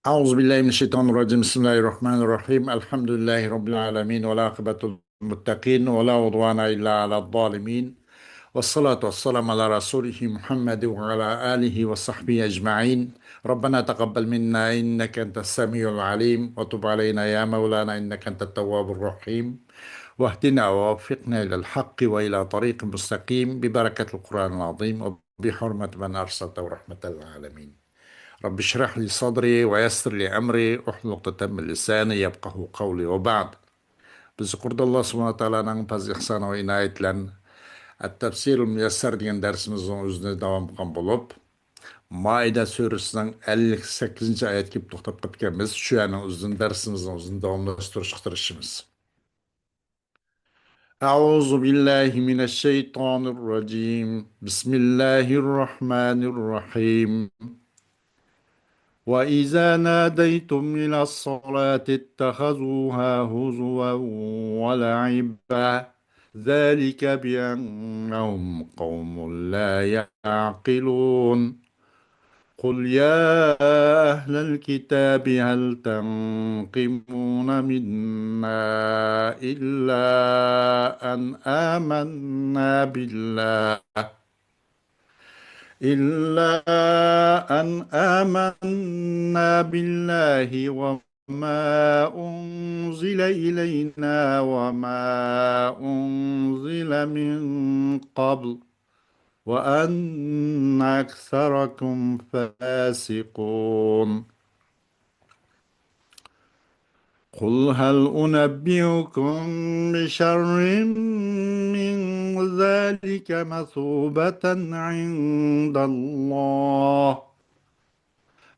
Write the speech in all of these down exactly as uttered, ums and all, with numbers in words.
أعوذ بالله من الشيطان الرجيم. بسم الله الرحمن الرحيم. الحمد لله رب العالمين، والعاقبة للمتقين، ولا عدوان إلا على الظالمين، والصلاة والسلام على رسوله محمد وعلى آله وصحبه أجمعين. ربنا تقبل منا إنك أنت السميع العليم، وتب علينا يا مولانا إنك أنت التواب الرحيم، واهدنا ووفقنا إلى الحق وإلى طريق مستقيم ببركة القرآن العظيم وبحرمة من أرسلته رحمة للعالمين. رب اشرح لي صدري ويسر لي أمري واحلل عقدة من لساني يفقهوا قولي وبعد. بىز يۇقىرىدا ئاللا سۇبھانەھۇ ۋە تائالانىڭ پەزلى ئېھسانى ۋە ئىنايىتى بىلەن ئەت-تەپسىرۇل مۇيەسسەر دېگەن دەرسىمىزنىڭ ئۆزىنى داۋام قىلغان بولۇپ، مائىدە سۈرىسىنىڭ ئەللىك سەككىزىنچى ئايەتكە كېلىپ توختاپ قاپتىكەنمىز. شۇ يەرنىڭ ئۆزىدىن دەرسىمىزنىڭ ئۆزىنى داۋاملاشتۇرۇشقا تىرىشىمىز. أعوذ بالله من الشيطان الرجيم. بسم الله الرحمن الرحيم. وإذا ناديتم إلى الصلاة اتخذوها هزوا ولعبا. ذلك بأنهم قوم لا يعقلون. قل يا أهل الكتاب هل تنقمون منا إلا أن آمنا بالله، إلا أن آمنا بالله وما أنزل إلينا وما أنزل من قبل وأن أكثركم فاسقون. قل هل أنبئكم بشر من ذلك مثوبة عند الله،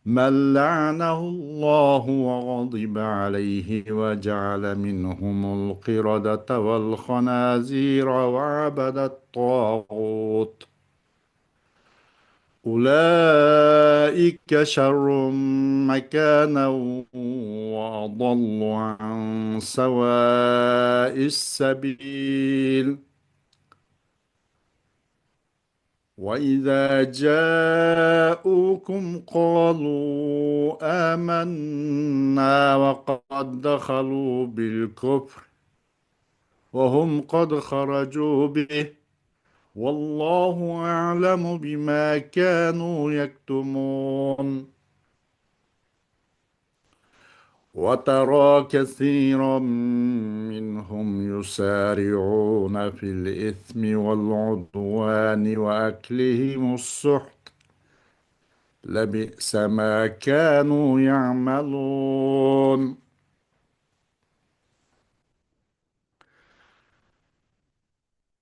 من لعنه الله وغضب عليه وجعل منهم القردة والخنازير وعبد الطاغوت، أولئك شر مكانا وأضل عن سواء السبيل. وإذا جاءوكم قالوا آمنا وقد دخلوا بالكفر وهم قد خرجوا به والله أعلم بما كانوا يكتمون. وترى كثيرا منهم يسارعون في الإثم والعدوان وأكلهم السحت، لبئس ما كانوا يعملون.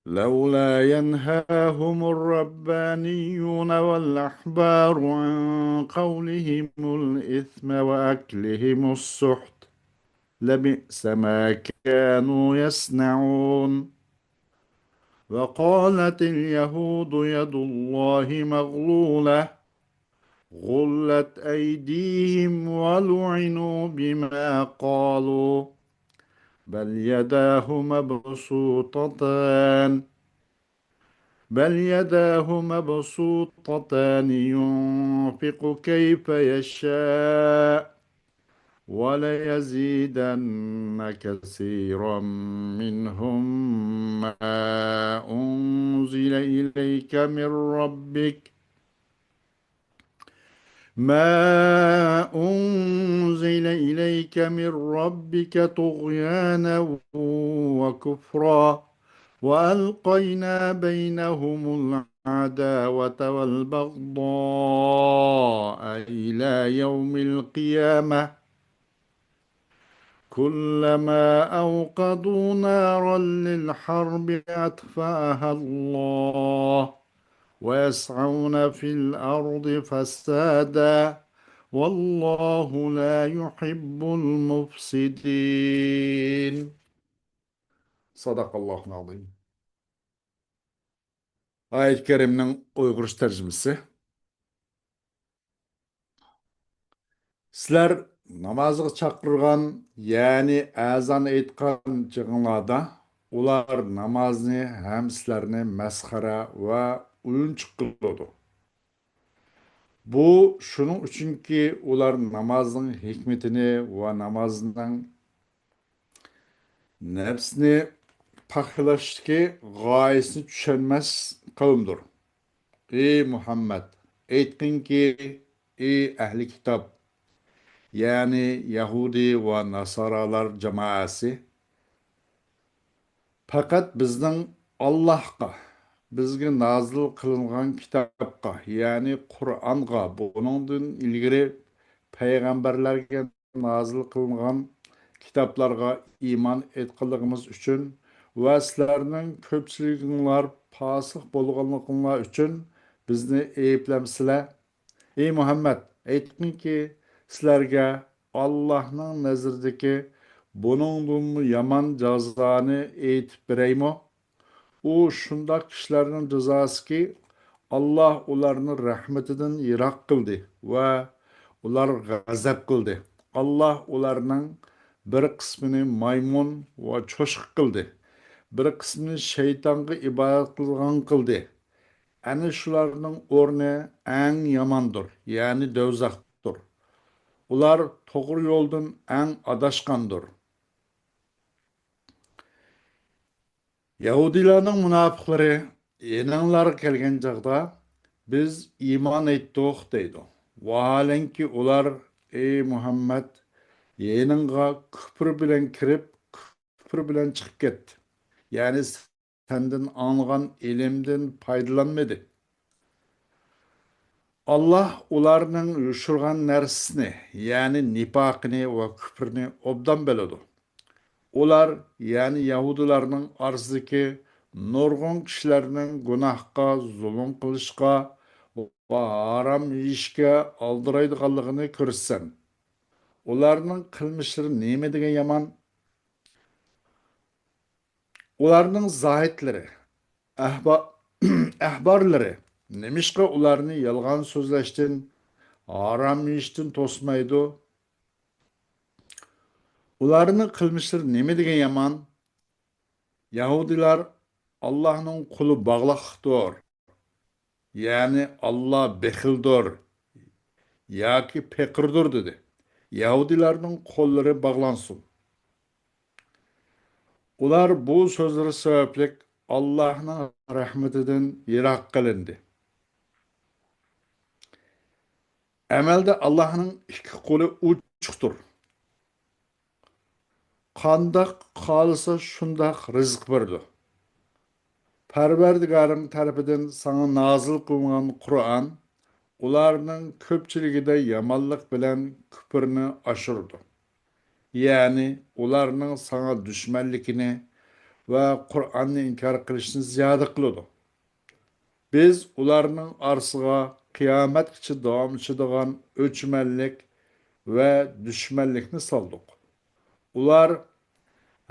لولا ينهاهم الربانيون والأحبار عن قولهم الإثم وأكلهم السحت، لبئس ما كانوا يصنعون. وقالت اليهود يد الله مغلولة، غلت أيديهم ولعنوا بما قالوا، بل يداه مبسوطتان، بل يداه مبسوطتان ينفق كيف يشاء، وليزيدن كثيرا منهم ما أنزل إليك من ربك، ما أنزل إليك من ربك طغيانا وكفرا، وألقينا بينهم العداوة والبغضاء إلى يوم القيامة، كلما أوقدوا نارا للحرب أطفأها الله ويسعون في الأرض فسادا والله لا يحب المفسدين. صدق الله العظيم. ئايەت كەرىمنىڭ ئۇيغۇرچە تەرجىمىسى. سىلەر نامازغا چاقىرغان، يەنى ئەزان ئېيتقان چېغىڭلاردا ئۇلار نامازنى ھەم سىلەرنى مەسخىرە ۋە ئويۇنچۇق قىلىدۇ. بۇ شۇنىڭ ئۈچۈنكى، ئۇلار نامازنىڭ ھېكمىتىنى ۋە نامازنىڭ نەپسنى پاكلاشتىكى غايىسىنى چۈشەنمەس قەۋمدۇر. ئى مۇھەممەد، ئېيتقىنكى، ئى ئەھلى كىتاب، يەنى يەھۇدىي ۋە ناسارالار جامائەسى، پەقەت بىزنىڭ ئاللاھقا، بىزگە نازىل قىلىنغان كىتابقا، يەنى قۇرئانغا، بۇنىڭدىن ئىلگىرى پەيغەمبەرلەرگە نازىل قىلىنغان كىتابلارغا ئىمان ئېيتقانلىقىمىز ئۈچۈن ۋە سىلەرنىڭ كۆپچىلىكىڭلار پاسىق بولغانلىقىڭلار ئۈچۈن بىزنى ئەيىبلەمسىلەر؟ ئى مۇھەممەد، ئېيتقىنكى، سىلەرگە ئاللاھنىڭ نەزىرىدىكى بۇنىڭدىنمۇ يامان جازانى ئېيتىپ بېرەيمۇ؟ ئۇ شۇنداق كىشىلەرنىڭ جازاسىكى، ئاللاھ ئۇلارنى رەھمىتىدىن يىراق قىلدى ۋە ئۇلار غەزەپ قىلدى. ئاللاھ ئۇلارنىڭ بىر قىسمىنى مايمۇن ۋە چوشقا قىلدى، بىر قىسمىنى شەيتانغا ئىبادەت قىلىدىغان قىلدى. ئەنە شۇلارنىڭ ئورنى ئەڭ ياماندۇر، يەنى دوزاختۇر. ئۇلار توغرا يولدىن ئەڭ ئاداشقاندۇر. يەھۇدىيلارنىڭ مۇناپىقلىرى يېنىڭلارغا كەلگەن چاغدا، بىز ئىمان ئېيتتۇق دەيدۇ. ۋاھالەنكى ئۇلار، ئى مۇھەممەد، يېنىڭغا كۇپۇر بىلەن كىرىپ، كۇپۇر بىلەن چىقىپ كەتتى. يەنى سەندىن ئاڭلىغان ئىلىمدىن پايدىلانمىدى. ئاللاھ ئۇلارنىڭ يوشۇرغان نەرسىسىنى، يەنى نىپاقىنى ۋە كۇپرىنى ئوبدان بىلىدۇ. ئۇلار، يەنى يەھۇدىيلارنىڭ ئارىسىدىكى نۇرغۇن كىشىلەرنىڭ گۇناھقا، زۇلۇم قىلىشقا ۋە ھارام يېيىشكە ئالدىرايدىغانلىقىنى كۆرىسەن. ئۇلارنىڭ قىلمىشلىرى نېمە دېگەن يامان! ئۇلارنىڭ زاھىدلىرى، ئەھبا-، ئەھبارلىرى نېمىشقا ئۇلارنى يالغان سۆزلەشتىن، ھارام يېيىشتىن توسمايدۇ؟ ئۇلارنىڭ قىلمىشلىرى نېمە دېگەن يامان! يەھۇدىيلار ئاللاھنىڭ قولى باغلاقلىقتۇر، يەنى ئاللا بېخىلدۇر ياكى پېقىردۇر دېدى. يەھۇدىيلارنىڭ قوللىرى باغلانسۇن. ئۇلار بۇ سۆزلىرى سەۋەبلىك ئاللاھنىڭ رەھمىتىدىن يىراق قىلىندى. ئەمەلدە ئاللاھنىڭ ئىككى قولى ئوچۇقتۇر. قانداق خالىسا شۇنداق رىزىق بېرىدۇ. پەرۋەردىگارىڭ تەرىپىدىن ساڭا نازىل قىلىنغان قۇرئان ئۇلارنىڭ كۆپچىلىكىدە يامانلىق بىلەن كۈپرىنى ئاشۇرىدۇ. يەنى ئۇلارنىڭ ساڭا دۈشمەنلىكىنى ۋە قۇرئاننى ئىنكار قىلىشنى زىيادە قىلىدۇ. بىز ئۇلارنىڭ ئارىسىغا قىيامەتكىچە داۋاملىشىدىغان ئۆچمەنلىك ۋە دۈشمەنلىكنى سالدۇق. ئۇلار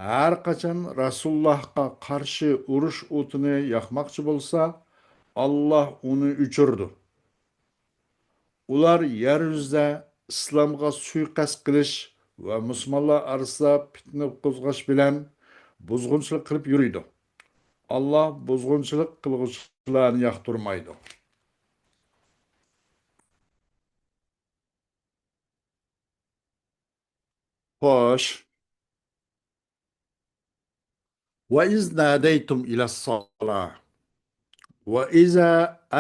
ھەر قاچان رەسۇلۇللاھقا قارشى ئۇرۇش ئوتىنى ياقماقچى بولسا، ئاللاھ ئۇنى ئۆچۈرىدۇ. ئۇلار يەر يۈزىدە ئىسلامغا سۇيىقەست قىلىش ۋە مۇسۇلمانلار ئارىسىدا پىتنە قوزغاش بىلەن بۇزغۇنچىلىق قىلىپ يۈرىدۇ. ئاللاھ بۇزغۇنچىلىق قىلغۇچىلارنى ياقتۇرمايدۇ. خوش. وإذ ناديتم إلى الصلاة وإذا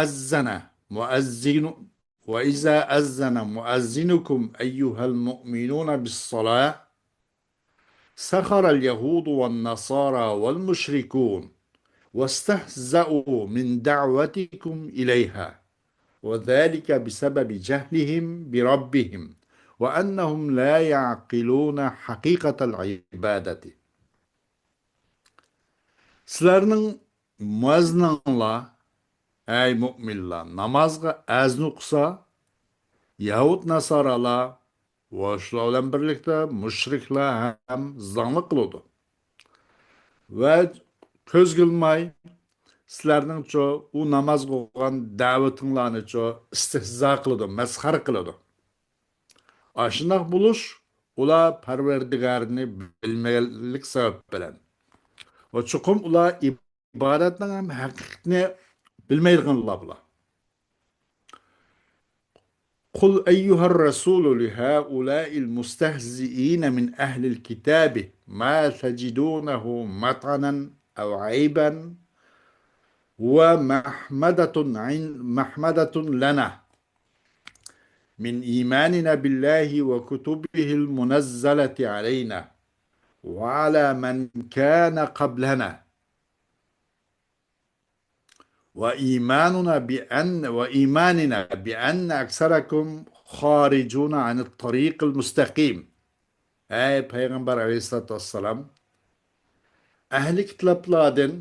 أذن مؤذن وإذا أذن مؤذنكم أيها المؤمنون بالصلاة سخر اليهود والنصارى والمشركون واستهزأوا من دعوتكم إليها وذلك بسبب جهلهم بربهم وأنهم لا يعقلون حقيقة العبادة. سىلەرنىڭ مۇئەززىنىڭلار، ئەي مۇئمىنلار، نامازغا ئەزىن ئوقۇسا، يەھۇد ناسارالار ۋە شۇلار بىلەن بىرلىكتە مۇشرىكلار ھەم زاڭلىق قىلىدۇ. ۋە كۆزگە ئىلماي سىلەرنىڭچۇ ئۇ نامازغا قويغان دەۋىتىڭلارنىچۇ ئىستىھزا قىلىدۇ، مەسخىرە قىلىدۇ. ئاشۇنداق بولۇش ئۇلار پەرۋەردىگارىنى بىلمىگەنلىك سەۋەب بىلەن. ۋە چوقۇم ئۇلار ئىبادەتنىڭ ھەم ھەقىقىتىنى بىلمەيدىغانلار بۇلار. قل أيها الرسول لهؤلاء المستهزئين من أهل الكتاب ما تجدونه مطعنا أو عيبا ومحمدة عن-، محمدة لنا من إيماننا بالله وكتبه المنزلة علينا وعلى من كان قبلنا وإيماننا بأن، وإيماننا بأن أكثركم خارجون عن الطريق المستقيم. ئەي پەيغەمبەر ئەلەيھىسسالاتۇ ۋەسسالام، ئەھلى كىتابلاردىن،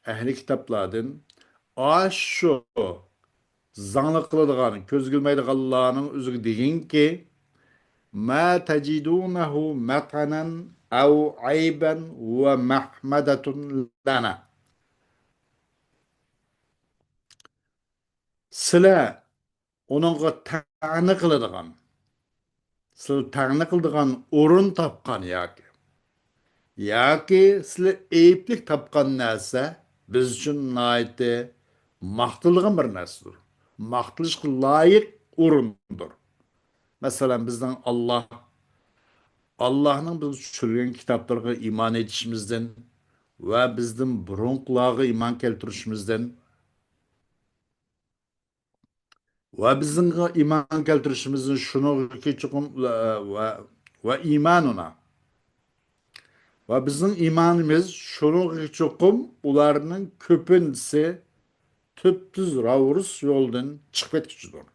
ئەھلى كىتابلاردىن ئاشۇ زاڭلىق قىلىدىغان، كۆزگە ئىلمايدىغانلارنىڭ ئۆزىگە دېگىنكى، ما تجدونه مطعنا أو عيبا ومحمدة لنا. سىلەر ئۇنىڭغا تەنە قىلىدىغان، سىلەر تەنە قىلىدىغان ئورۇن تاپقان ياكى، ياكى سىلەر ئەيىبلىك تاپقان نەرسە بىز ئۈچۈن ناھايىتى ماختىلىدىغان بىر نەرسىدۇر. ماختىلىشقا لايىق ئورۇندۇر. مەسىلەن، بىزنىڭ ئاللاھ، ئاللاھنىڭ بىزگە چۈشۈرگەن كىتابلىرىغا ئىمان ئېيتىشىمىزدىن ۋە بىزدىن بۇرۇنقىلارغا ئىمان كەلتۈرۈشىمىزدىن، ۋە بىزنىڭ ئىمان كەلتۈرۈشىمىزدىن شۇنىڭغىكى چوقۇم، ۋە، ۋە ئىمانۇنا. ۋە بىزنىڭ ئىمانىمىز شۇنىڭغىكى چوقۇم ئۇلارنىڭ كۆپىنچىسى تۈپتۈز راۋۇرۇس يولدىن چىقىپ كەتكۈچىدۇر.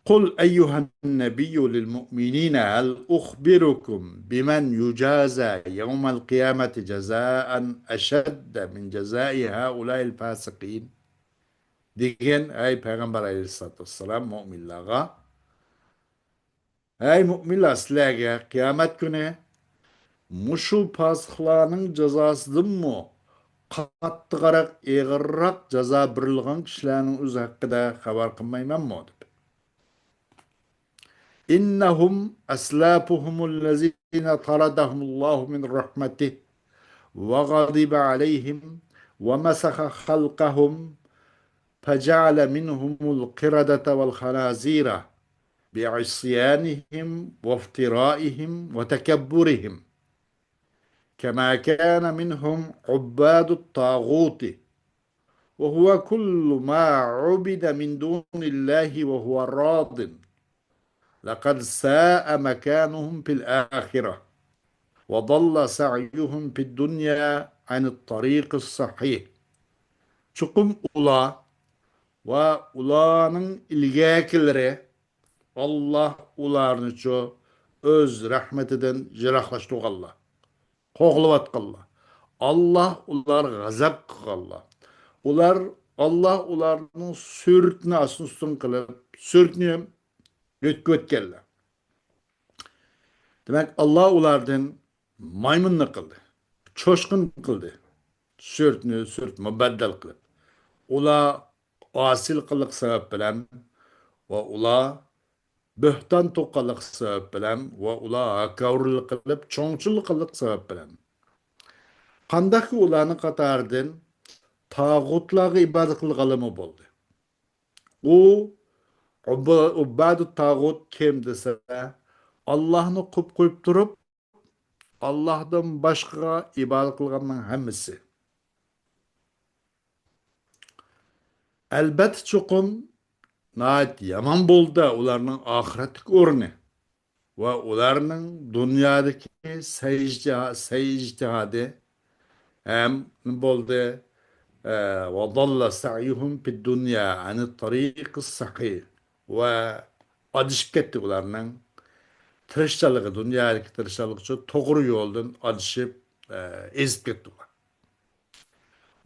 قل أيها النبي للمؤمنين هل أخبركم بمن يجازى يوم القيامة جزاء أشد من جزاء هؤلاء الفاسقين؟ دېگىن، ئەي پەيغەمبەر ئەلەيھىسسالاتۇ ۋەسسالام، مۆمىنلەرگە، ئەي مۆمىنلەر، سىلەرگە قىيامەت كۈنى مۇشۇ پاسىقلارنىڭ جازاسىدىنمۇ قاتتىقراق، ئېغىرراق جازا بېرىلغان كىشىلەرنىڭ ئۆزى ھەققىدە خەۋەر قىلمايمەنمۇ؟ دەپ. إنهم أسلافهم الذين طردهم الله من رحمته وغضب عليهم ومسخ خلقهم فجعل منهم القردة والخنازير بعصيانهم وافترائهم وتكبرهم، كما كان منهم عباد الطاغوت، وهو كل ما عبد من دون الله وهو راض، لقد ساء مكانهم في الآخرة، وضل سعيهم في الدنيا عن الطريق الصحيح. چوقۇم ئۇلار ۋە ئۇلارنىڭ ئىلگەركىلىرى، ئاللاھ ئۇلارنىچۇ ئۆز رەھمىتىدىن يىراقلاشتۇرغانلار، قوغلىۋاتقانلار. ئاللاھ ئۇلارغا غەزەپ قىلغانلار. ئۇلار، ئاللاھ ئۇلارنىڭ سۈرىتىنى ئاستىن ئۈستۈن قىلىپ، سۈرىتىنى يۆتكىۋەتكەنلەر. دېمەك، ئاللاھ ئۇلاردىن مايمۇننى قىلدى، چوشقىنى قىلدى. سۈرىتىنى، سۈرىتىنى مۇبەددەل قىلىپ. ئۇلار ئاسىيلىق قىلغانلىق سەۋەب بىلەن ۋە ئۇلار بۆھتان توقۇغانلىق سەۋەب بىلەن ۋە ئۇلار ھاكاۋۇرلۇق قىلىپ، چوڭچىلىق قىلغانلىق سەۋەب بىلەن. قانداقكى ئۇلارنىڭ قاتارىدىن تاغۇتلارغا ئىبادەت قىلغانلىرىمۇ بولدى. ئۇ ئۇببا-، ئۇببادۇ تاغۇت كىم دېسە، ئاللاھنى قويۇپ قويۇپ تۇرۇپ، ئاللاھتىن باشقىغا ئىبادەت قىلغاننىڭ ھەممىسى. ئەلبەتتە، چوقۇم ناھايىتى يامان بولدى ئۇلارنىڭ ئاخىرەتتىكى ئورنى ۋە ئۇلارنىڭ دۇنيادىكى سەي ئىجتىھا-، سەي ئىجتىھادى ھەم نېمە بولدى؟ ئە، وضل سعيهم في الدنيا عن الطريق الصحيح. ۋە ئادىشىپ كەتتى ئۇلارنىڭ تىرىشچانلىقى، دۇنيادىكى تىرىشچانلىقى ئۈچۈن توغرا يولدىن ئادىشىپ، ئە، ئېزىپ كەتتى ئۇلار.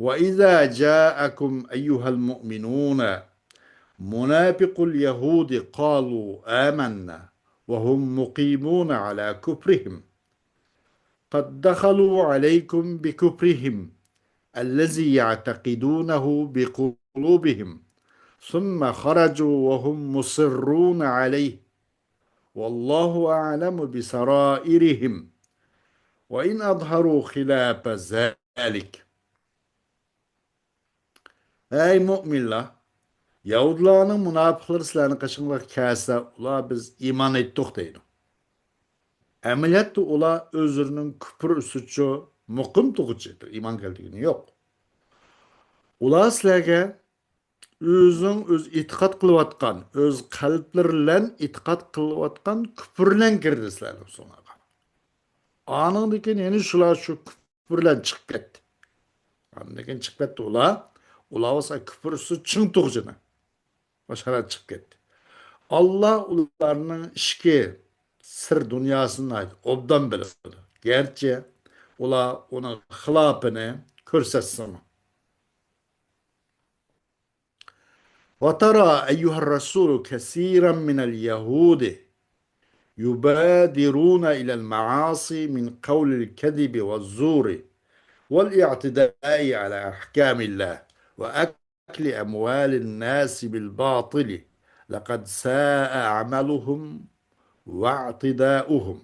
وإذا جاءكم أيها المؤمنون منافق اليهود قالوا آمنا وهم مقيمون على كفرهم قد دخلوا عليكم بكفرهم الذي يعتقدونه بقلوبهم ثم خرجوا وهم مصرون عليه والله أعلم بسرائرهم وإن أظهروا خلاف ذلك. ئەي مۆمىنلەر، يەھۇدىيلارنىڭ مۇناپىقلىرى سىلەرنىڭ قېشىڭلارغا كەلسە، ئۇلار «بىز ئىمان ئېيتتۇق» دەيدۇ. ئەمەلىيەتتە ئۇلار ئۆزلىرىنىڭ كۇپرى ئۈستىچۇ مۇقىم تۇرغۇچى، بىر ئىمان كەلتۈرگىنى يوق. ئۇلار سىلەرگە ئۆزۈڭ ئۆز ئېتىقاد قىلىۋاتقان، ئۆز قەلبلىرى بىلەن ئېتىقاد قىلىۋاتقان كۇپرى بىلەن كىردى سىلەرنىڭ سوڭلارغا. ئانىڭدىن كېيىن يەنە شۇلار شۇ كۇپرى بىلەن چىقىپ كەتتى. ئاندىن كېيىن چىقىپ كەتتى ئۇلار. ئۇلار بولسا كۇپرى ئۈستىدە چىڭ تۇرغۇچىنى. باشقىلار چىقىپ كەتتى. ئاللا ئۇلارنىڭ ئىچكى سىر دۇنياسىنى ناھايىتى ئوبدان بىلىدۇ. گەرچە ئۇلار ئۇنىڭ خىلاپىنى كۆرسەتسىمۇ. وترى أيها الرسول كثيرا من اليهود يبادرون إلى المعاصي من قول الكذب والزور والاعتداء على أحكام الله وأكل أموال الناس بالباطل لقد ساء عملهم واعتداؤهم.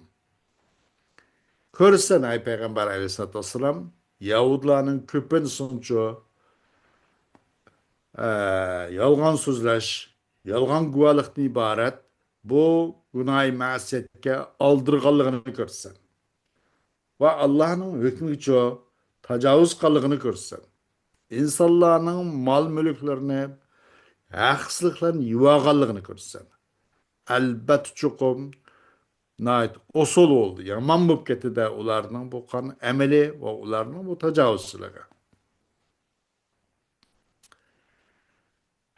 كۆرسەن، ئەي پەيغەمبەر ئەلەيھىسسالاتۇ ۋەسسالام، يەھۇدىيلارنىڭ كۆپىنچىسىنىڭچۇ، ئە، يالغان سۆزلەش، يالغان گۇۋاھلىقتىن ئىبارەت بۇ گۇناھى مەسىيەتكە ئالدىرىغانلىقىنى كۆرسەن. ۋە ئاللانىڭ ھۆكمىگىچۇ تاجاۋۇز قىلغانلىقىنى كۆرسەن. ئىنسانلارنىڭ مال-مۈلۈكلىرىنى ھەقسىزلىق بىلەن يېۋالغانلىقىنى كۆرسەن. ئەلبەتتە چوقۇم ناھايىتى ئوسال بولدى، يامان بولۇپ كەتتى-دە ئۇلارنىڭ بۇ قىلغان ئەمىلى ۋە ئۇلارنىڭ بۇ تاجاۋۇزچىلىقى.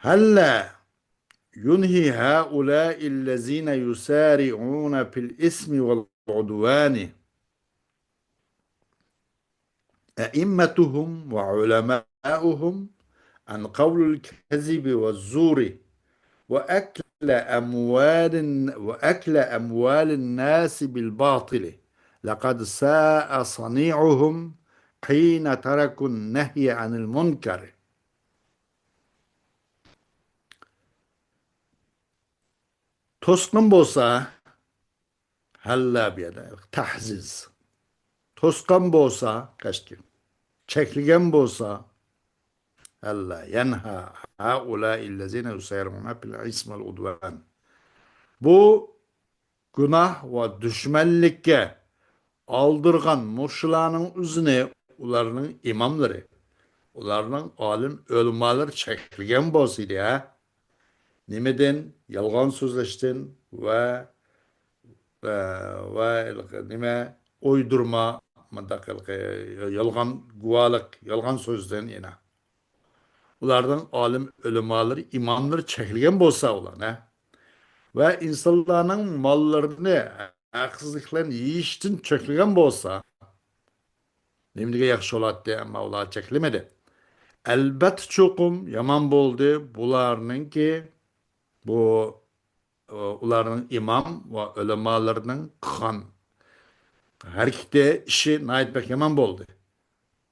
هلا ينهي هؤلاء الذين يسارعون في الإثم والعدوان أئمتهم وعلماؤهم عن قول الكذب والزور وأكل أموال، وأكل أموال الناس بالباطل. لقد ساء صنيعهم حين تركوا النهي عن المنكر. توسقان بولسا، ھەللا بۇ يەردە تەھزىز. توسقان بولسا، كەچتى. چەكلىگەن بولسا، ھەللا يەنھا هؤلاء الذين يسارعون في الإثم والعدوان. بۇ گۇناھ ۋە دۈشمەنلىككە ئالدىرغان مۇشۇلارنىڭ ئۆزىنى ئۇلارنىڭ ئىماملىرى، ئۇلارنىڭ ئالىم ئۆلىمالىرى چەكلىگەن بولسا ئىدى، ھە؟ نېمىدىن؟ يالغان سۆزلەشتىن ۋە، ۋە، ۋە نېمە، ئويدۇرما، مۇنداق ھېلىقى يالغان گۇۋاھلىق، يالغان سۆزدىن يەنە. ئۇلارنىڭ ئالىم ئۆلىمالىرى، ئىماملىرى چەكلىگەن بولسا ئۇلارنى، ھە؟ ۋە ئىنسانلارنىڭ ماللىرىنى ھەقسىزلىك بىلەن يېيىشتىن چەكلىگەن بولسا، نېمە دېگەن ياخشى بولاتتى، ئەمما ئۇلار چەكلىمىدى. ئەلبەتتە چوقۇم يامان بولدى بۇلارنىڭكى، بۇ، ئۇلارنىڭ ئىمام ۋە ئۆلىمالىرىنىڭ قىلغان ھەرىكىتى، ئىشى ناھايىتى بەك يامان بولدى.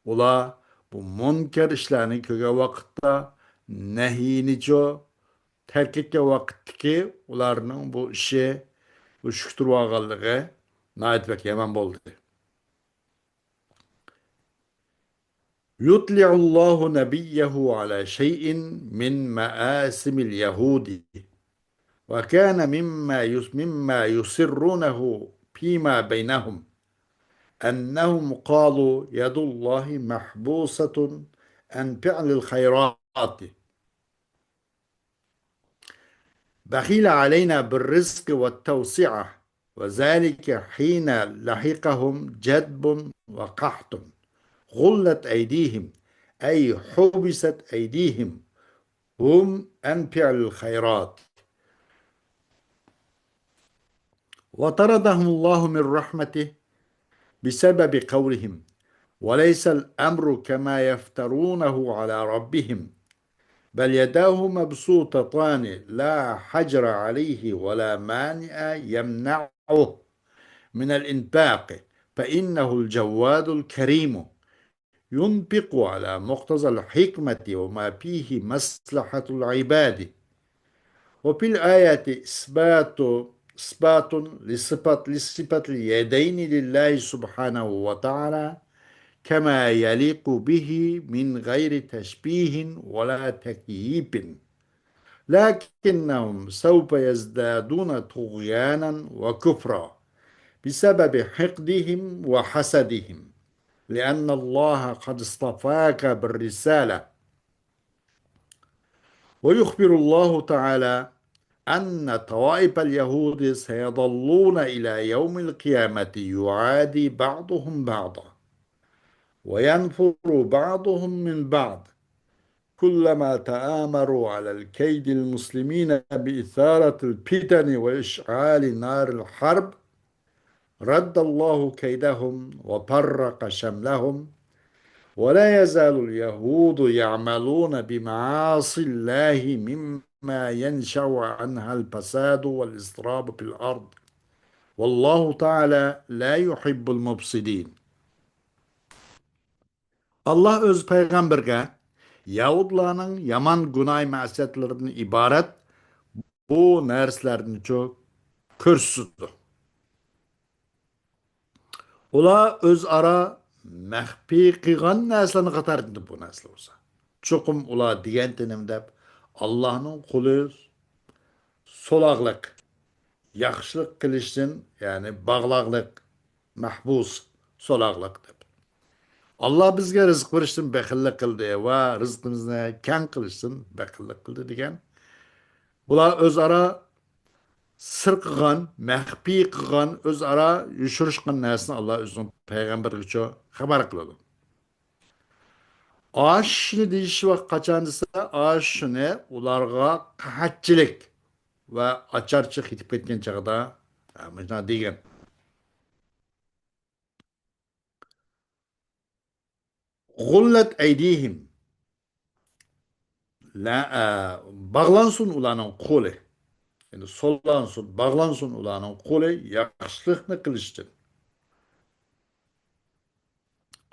ئۇلار بۇ مۇنكەر ئىشلارنى كۆرگەن ۋاقىتتا نەھيىنىچۇ تەرك ئەتكەن ۋاقىتتىكى ئۇلارنىڭ بۇ ئىشى، بۇ شۈكتۈرۈۋالغانلىقى ناھايىتى بەك يامان بولدى. يطلع الله نبيه على شيء من مآثم اليهود، وكان مما يس-، مما يسرونه فيما بينهم أنهم قالوا يد الله محبوسة عن فعل الخيرات، بخل علينا بالرزق والتوسعة، وذلك حين لحقهم جدب وقحط، غلت أيديهم، أي حبست أيديهم، هم عن فعل الخيرات. وطردهم الله من رحمته بسبب قولهم، وليس الأمر كما يفترونه على ربهم، بل يداه مبسوطتان لا حجر عليه ولا مانع يمنعه من الإنفاق، فإنه الجواد الكريم، ينفق على مقتضى الحكمة وما فيه مصلحة العباد. وفي الآية إثبات، إثبات لصفة، لصفة اليدين لله سبحانه وتعالى كما يليق به من غير تشبيه ولا تكييف. لكنهم سوف يزدادون طغيانا وكفرا بسبب حقدهم وحسدهم، لأن الله قد اصطفاك بالرسالة. ويخبر الله تعالى أن طوائف اليهود سيظلون إلى يوم القيامة يعادي بعضهم بعضا وينفر بعضهم من بعض، كلما تآمروا على الكيد المسلمين بإثارة الفتن وإشعال نار الحرب رد الله كيدهم وفرق شملهم، ولا يزال اليهود يعملون بمعاصي الله مما ينشأ عنها الفساد والاضطراب في الأرض، والله تعالى لا يحب المفسدين. ئاللا ئۆز پەيغەمبىرىگە يەھۇدلارنىڭ يامان گۇناھ مەسىيەتلىرىدىن ئىبارەت بۇ نەرسىلەرنىچۇ كۆرسىتىدۇ. ئۇلار ئۆزئارا مەخپىي قىلغان نەرسىلەرنى قاتارىدىن بۇ نەرسىلەر بولسا. چوقۇم ئۇلار دېگەنتى نېمە دەپ، ئاللانىڭ قولى سولاقلىق، ياخشىلىق قىلىشتىن، يەنى باغلاقلىق، مەھبۇس، سولاقلىق دەپ. ئاللا بىزگە رىزىق بېرىشتىن بېخىللىق قىلدى ۋە رىزقىمىزنى كەڭ قىلىشتىن بېخىللىق قىلدى دېگەن. بۇلار ئۆزئارا سىر قىلغان، مەخپىي قىلغان، ئۆزئارا يوشۇرۇشقان نەرسىنى ئاللا ئۆزىنىڭ پەيغەمبىرىگىچۇ خەۋەر قىلىدۇ. ئاشۇنى دېيىش ۋاقتى قاچان دېسە، ئاشۇنى ئۇلارغا قەھەتچىلىك ۋە ئاچارچىلىق يېتىپ كەتكەن چاغدا، ھە، مۇشۇنداق دېگەن. غۇللەت ئەيدىھىم. لە-، ئە، باغلانسۇن ئۇلارنىڭ قولى. يەنى سولانسۇن، باغلانسۇن ئۇلارنىڭ قولى ياخشىلىقنى قىلىشتىن.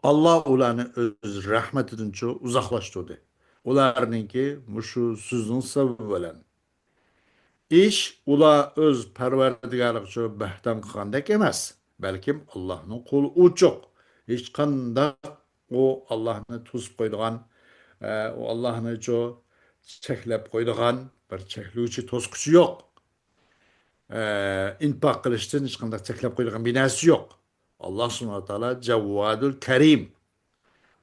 ئاللا ئۇلارنى ئۆز رەھمىتىدىنچۇ ئۇزاقلاشتۇردى. ئۇلارنىڭكى مۇشۇ سۆزنىڭ سەۋەبى بىلەن. ئىش ئۇلار ئۆز پەرۋەردىگارلىقىچۇ بەھتەم قىلغاندەك ئەمەس، بەلكىم ئاللانىڭ قولى ئوچۇق. ھېچقانداق ئۇ ئاللانى توسۇپ قويىدىغان، ئە، ئۇ ئاللانىچۇ چەكلەپ قويىدىغان بىر چەكلىگۈچى، توسقۇچى يوق. ئە، ئىنپاق قىلىشتىن ھېچقانداق چەكلەپ قويىدىغان بىر نەرسە يوق. ئاللا سۇبھانەھۇ ۋە تائالا جەۋۋادۇل كەرىم.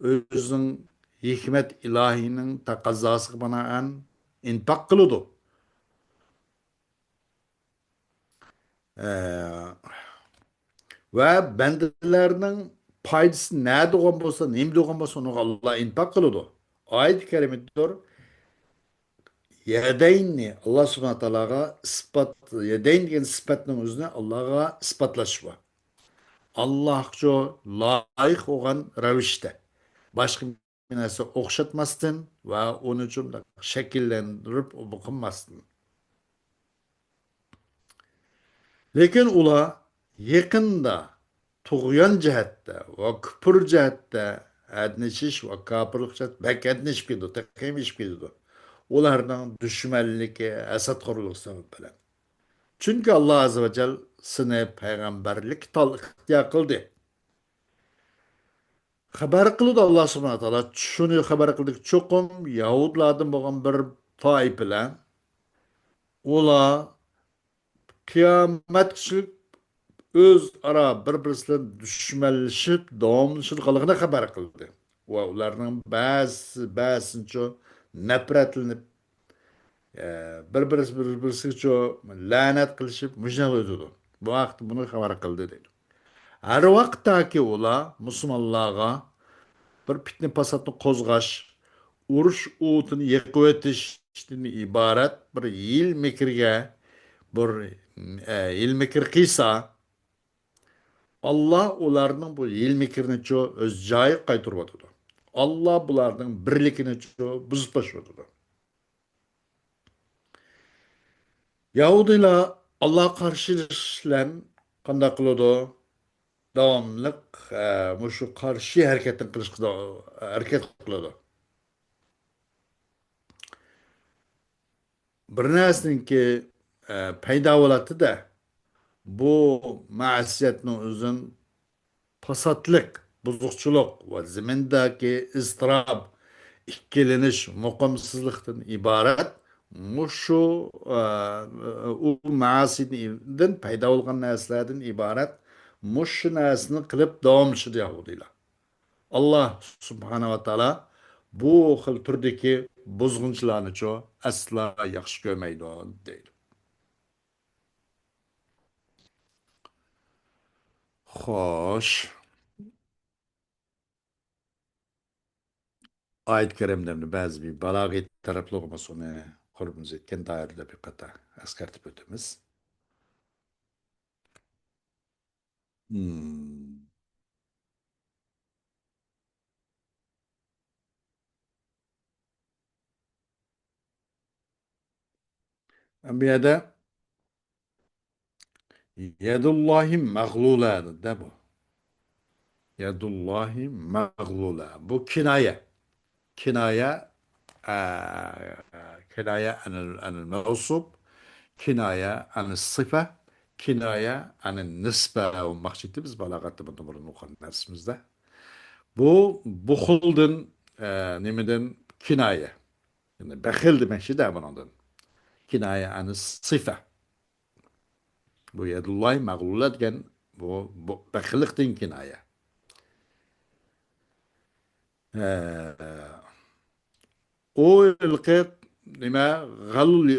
ئۆزىنىڭ ھېكمەت ئىلاھىنىڭ تەقەززاسىغا بىنائەن ئىنپاق قىلىدۇ. ئە، ۋە بەندىلەرنىڭ پايدىسى نەدە بولغان بولسا، نېمىدە بولغان بولسا، ئۇنىڭغا ئاللا ئىنپاق قىلىدۇ. ئايەت كەرىمىدۇر. يەدەيننى ئاللا سۇبھانەھۇ ۋە تائالاغا ئىسپات، يەدەين دېگەن سۈپەتنىڭ ئۆزىنى ئاللاغا ئىسپاتلاش بۇ. ئاللاغىچۇ لايىق بولغان رەۋىشتە، باشقا نەرسە ئوخشاتماستىن ۋە ئۇنى شۇنداق شەكىللەندۈرۈپ قىلماستىن. لېكىن ئۇلار يېقىندا تۇغيان جەھەتتە ۋە كۇپۇر جەھەتتە ھەددىنى ئېشىش ۋە كاپىرلىق جەھەتتە بەك ھەددىنى ئېشىپ كېتىدۇ، تېخىمۇ ئېشىپ كېتىدۇ. ئۇلارنىڭ دۈشمەنلىكى، ھەسەتخورلۇقى سەۋەب بىلەن. چۈنكى ئاللا ئەززە ۋە جەل سېنى پەيغەمبەرلىك تال ئىختىيار قىلدى. خەۋەر قىلىدۇ ئاللا سۇبھانەھۇ ۋە تائالا، شۇنى خەۋەر قىلدىكى، چوقۇم يەھۇدلاردىن بولغان بىر تائىپىلەر، ئۇلار قىيامەتكىچىلىك ئۆزئارا بىر-بىرسى بىلەن دۈشمەنلىشىپ داۋاملىشىدىغانلىقىنى خەۋەر قىلدى. ۋە ئۇلارنىڭ بەزىسى بەزىسىنچۇ نەپرەتلىنىپ، ئە، بىر-بىرسى بىر-، بىرسىگىچۇ لەنەت قىلىشىپ مۇشۇنداق ئۆتىدۇ. بۇ ھەقتە بۇنى خەۋەر قىلدى دەيدۇ. ھەر ۋاقىتتاكى ئۇلار مۇسۇلمانلارغا بىر پىتنە پاساتنى قوزغاش، ئۇرۇش ئوتىنى يېقىۋېتىشتىن ئىبارەت بىر ھىيلە مىكىرگە، بىر، ئە، ھىيلە مىكىر قىلسا، ئاللا ئۇلارنىڭ بۇ ھىيلە مىكرىنىچۇ ئۆز جايىغا قايتۇرۇۋاتىدۇ. ئاللا بۇلارنىڭ بىرلىكىنىچۇ بۇزۇپ تاشلىۋاتىدۇ. يەھۇدىيلار ئاللاغا قارشى ئىشلەن قانداق قىلىدۇ؟ داۋاملىق، ئە، مۇشۇ قارشى ھەرىكەتنى قىلىشقا دا-، ھەرىكەت قىلىدۇ. بىر نەرسىنىڭكى، ئە، پەيدا بولاتتى-دە، بۇ مەسىيەتنىڭ ئۆزىدىن پاساتلىق، بۇزۇقچىلىق ۋە زېمىندىكى ئىزتىراپ، ئىككىلىنىش، مۇقىمسىزلىقتىن ئىبارەت مۇشۇ، ئە، ئۇ مەئاسىدىن پەيدا بولغان نەرسىلەردىن ئىبارەت، مۇشۇ نەرسىنى قىلىپ داۋاملىشىدۇ يەھۇدىيلار. ئاللا سۇبھانەھۇ ۋە تائالا بۇ خىل تۈردىكى بۇزغۇنچىلارنىچۇ ئەسلا ياخشى كۆرمەيدۇ، دەيدۇ. خوش. ئايەت كەرىمدە بەزى بىر بالاغەت تەرەپلىرى بولسا، ئۇنى قولىمىز يەتكەن دائىرىدە بىر قېتىم ئەسكەرتىپ ئۆتىمىز. مم. بۇ يەردە يەدۇللاھى مەغلۇلە دە بۇ. يەدۇللاھى مەغلۇلە. بۇ كىنايە. كىنايە، ئە، كىنايە ئەنىل، ئەنىل مەۋسۇپ، كىنايە ئەنىل سىفە، كىنايە ئەنىل نىسبە بولماقچى ئىدى بىز بالاغەتتە بۇندىن بۇرۇن ئوقۇغان دەرسىمىزدە. بۇ، بۇخۇلدىن، ئە، نېمىدىن كىنايە. يەنى بەخىل دېمەكچىدە بۇنىڭدىن. كىنايە ئەنىل سىفە. بۇ يەدۇللاھى مەغلۇلە دېگەن بۇ، بۇ بەخىللىقتىن كىنايە. ئە، ئۇ ھېلىقى نېمە، غەلۇل،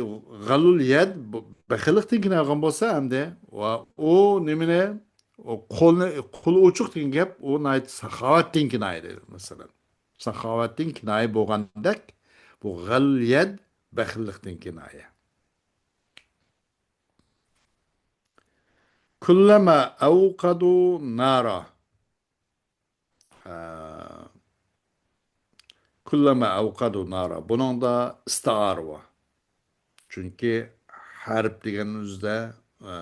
غەلۇل يەد، بۇ بەخىللىقتىن كىنايە قىلغان بولسا ئەمدى، ۋە ئۇ نېمىنى، ئۇ قولنى، قولى ئوچۇق دېگەن گەپ، ئۇ ناھايىتى ساخاۋەتتىن كىنايە دەيدۇ، مەسىلەن. ساخاۋەتتىن كىنايە بولغاندەك، بۇ غەلۇل يەد بەخىللىقتىن كىنايە. كۇللەمە ئەۋقەدۇ نارا. ئە، كۇللەمە ئەۋقەدۇ نارا. بۇنىڭدا ئىستىئارە بار. چۈنكى ھەرپ دېگەن ئۆزىدە، ئە،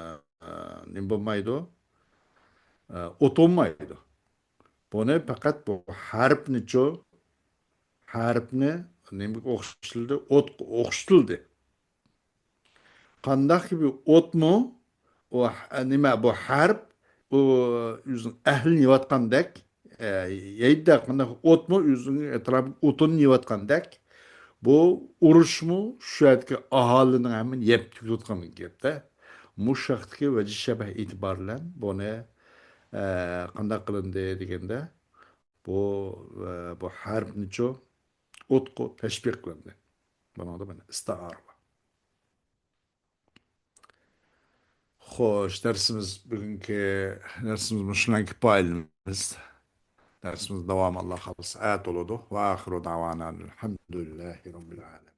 ئە، نېمە بولمايدۇ؟ ئە، ئوت بولمايدۇ. بۇنى پەقەت بۇ ھەرپنىچۇ، ھەرپنى نېمىگە ئوخشىتىلدى؟ ئوتقا ئوخشىتىلدى. قانداقكى بىر ئوتمۇ، ئۇ ھ-، نېمە، بۇ ھەرپ، ئۇ ئۆزىنىڭ ئەھلىنى يەۋاتقاندەك، ئە، يەيدىدە، قانداق ئوتمۇ ئۆزىنىڭ ئەتراپىدىكى ئوتۇننى يەۋاتقاندەك، بۇ ئۇرۇشمۇ شۇ يەردىكى ئاھالىنىڭ ھەممىنى يەپ تۈگىتىۋاتقان گەپتە. مۇشۇ ھەقتىكى ۋەجىھ شەبەھ ئېتىبار بىلەن بۇنى، ئە، قانداق قىلىندى دېگەندە، بۇ، ئە، بۇ ھەرپنىچۇ ئوتقا تەشبىھ قىلىندى. بۇنىڭدا مانا ئىستىئارە بار. خوش، دەرسىمىز، بۈگۈنكى دەرسىمىز مۇشۇ بىلەن كۇپايىلىنىمىز. دەرسىمىز داۋامى ئاللا خالىسا ئەتە بولىدۇ. ۋە ئاخىرۇ دەۋانا ئەنىل ھەمدۇلىللاھى رەببىل ئالەمىن.